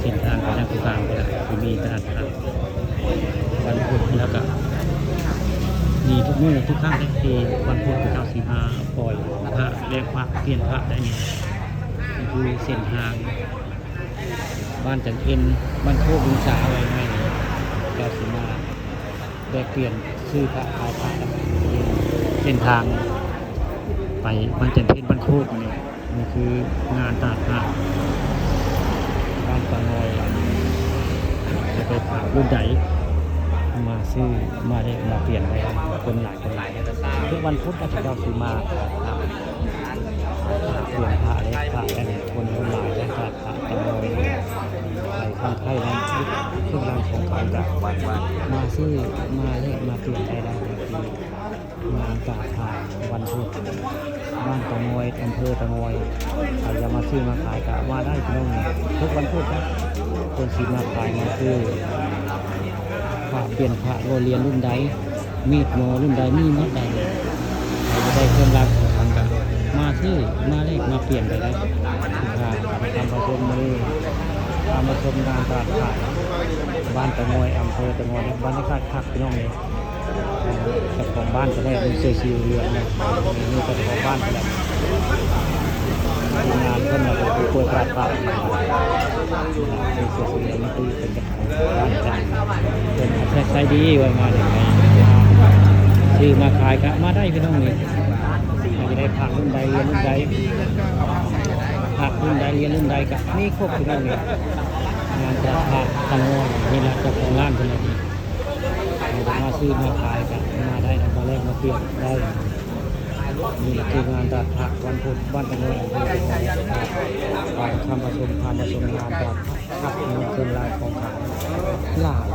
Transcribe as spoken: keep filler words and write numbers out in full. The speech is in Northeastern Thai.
เส้นทางไปทางสุสานก็ได้ ที่มีตลาดพระวันพุธ แล้วก็มีทุกมื้อทุกครั้งที่วันพุธที่เจ้าสิมาปล่อยพระ แลกพระ เปลี่ยนพระได้นี่ นี่คือเส้นทางบ้านจันเพ็ญ บ้านโคกบุญสา ว่าง่ายๆ เจ้าสิมาแลกเปลี่ยนซื้อพระขายพระ เส้นทางไปบ้านจันเพ็ญ บ้านโคกนี่ นี่คืองานตลาดพระบ้านป่าน้อย จะไปถามรุ่นใดมาซื้อมาได้มาเปลี่ยนได้ คนหลายคนหลาย ทุกวันพุธก็จะเจ้าสิมาเปลี่ยนพระเลย พระกันคนหลาย และตลาดพระป่าน้อยไปทางไทยนะ เครื่องรางของขลังกับมาซื้อมาแลกมาเปลี่ยนได้แล้ว งานตลาดพระวันพุธ บ้านตะงอย อำเภอตะงอย ใครจะมาซื้อมาขายก็มาได้พี่น้อง ทุกวันพุธนะ คนสิมาขายมาซื้อพระ เปลี่ยนพระ โรงเรียนรุ่นใด มีดหมอรุ่นใด มีหมดได้เลย ใครจะได้เครื่องรางของขลังก็มาซื้อมาแลกมาเปลี่ยนได้นะ พาทำมาชมมือพามาชมงานตลาดพระบ้านตะงอย อำเภอตะงอย บรรยากาศคักพี่น้องเลย เจ้าของบ้านก็ได้เป็นเสื้อสีเหลืองนะ นี่เจ้าของบ้านก็ได้ ทีมงานเพิ่นมาเป็นผู้เปิดตลาดพระ เป็นเสื้อสีเหลืองมาตีเป็นเจ้าของบ้านกัน เป็นแค่ไซดีว่ามาเนี่ย ซื้อมาขายก็มาได้พี่น้องนี่ ใครจะได้พระรุ่นใดเรียนรุ่นใด พระรุ่นใดเรียนรุ่นใดก็มีครบพี่น้องนี่ งานตลาดพระตะงอย นี่แหละเจ้าของร้านเพิ่นน่ะ มาซื้อมาขายกันมาได้นะ มาแลกมาเปลี่ยนได้ นี่คืองานตลาดพระวันพุธบ้านตะโนน อำเภอตะโนน วันคำประชุมพาประชุมงานตลาดพระครับ มีเครื่องรางของขลังหลาย